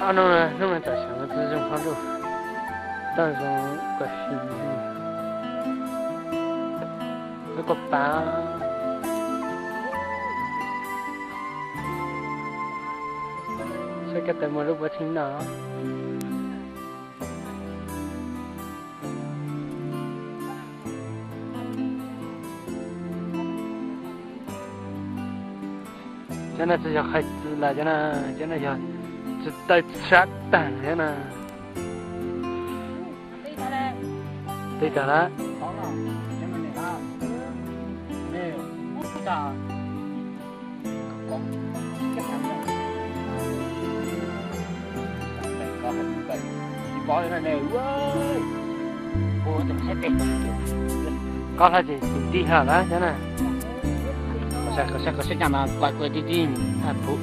Ob hnub no, hnub no tam sim no tsis zoo hauj lwm, toj zoo khuv xim, lub koj pav. Saib koj tawm mus lub puav tsheej no. Cov no tsis yog hais txwv lawm, cov no, cov no yog tsis tau sab tag cov no. Tib tag lawm. Qab hla ces tim tij hla lawm cov na. Saib, saib, saib cov no, kuv tij tij, pum,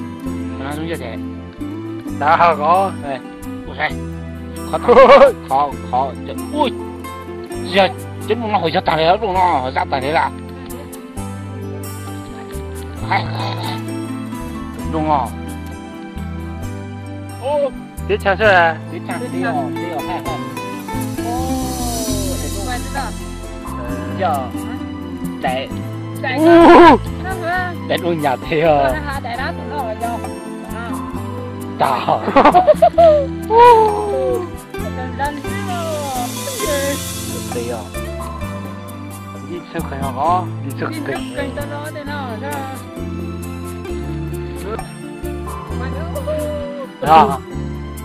no zoo yog tias dav hov ko. Ua saib, qhov, qhov, ui, tsis yog, cov no ho yog tag li, lub no zaj tag li lawm. Zoo os. Tib tshaj xwb. Tib tshaj, tib os, tib os, haj, haj. Yog, daim, daim lub nyam thiab os. Tag. Ib txhawb qees os, ib txhawb qees.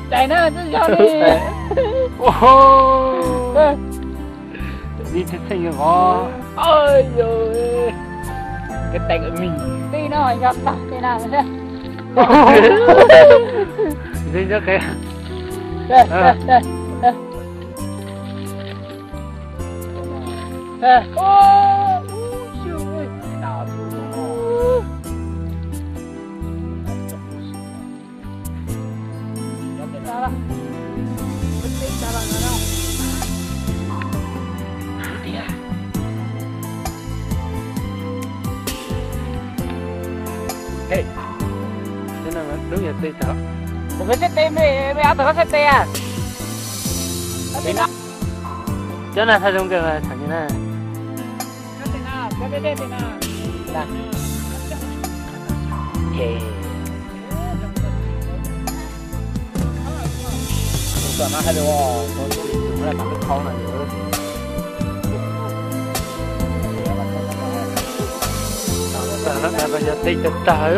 Daim na, twb yog li. Ib txheej os. Koj tais koj mis. Tij no yog tag tij na. Ntxeev ntxeev qees. Tus qhov sab tes, me ab tus qhov sab tes. Cov no txhaj zoo kawg mas tham li na. Tus tom no hais tias ua tus tus tus tus tus khau no yus. Tom no tas yog tij tag tag.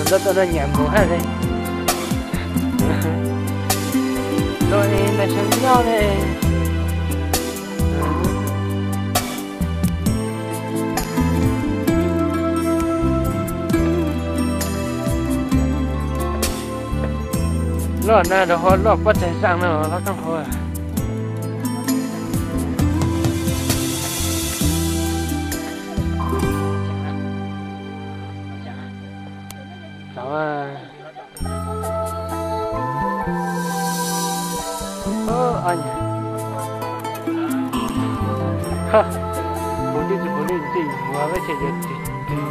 Nyob tuaj no nyiam mus haj li. Tuaj ib ntawd sab nyob li. Loj na, rau qhov loj pob tsaig zaaj no loj koob hauv. Kuv twb tsis pum li ntxim muag peb tsev yuav tsis twg.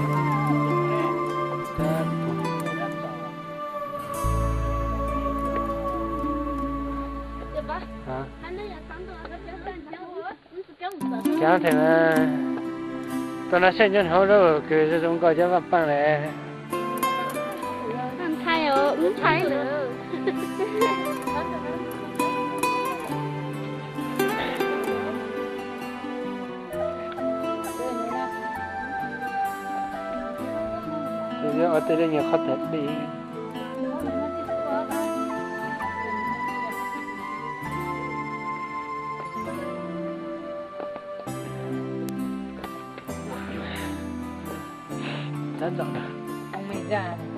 Cov them, tuaj no saib nyob hauv lub kws zoo zoo nkauj cov vaj paaj lawm. Ua tej lub nyuag qhov tham li. Tab tom Mej zaj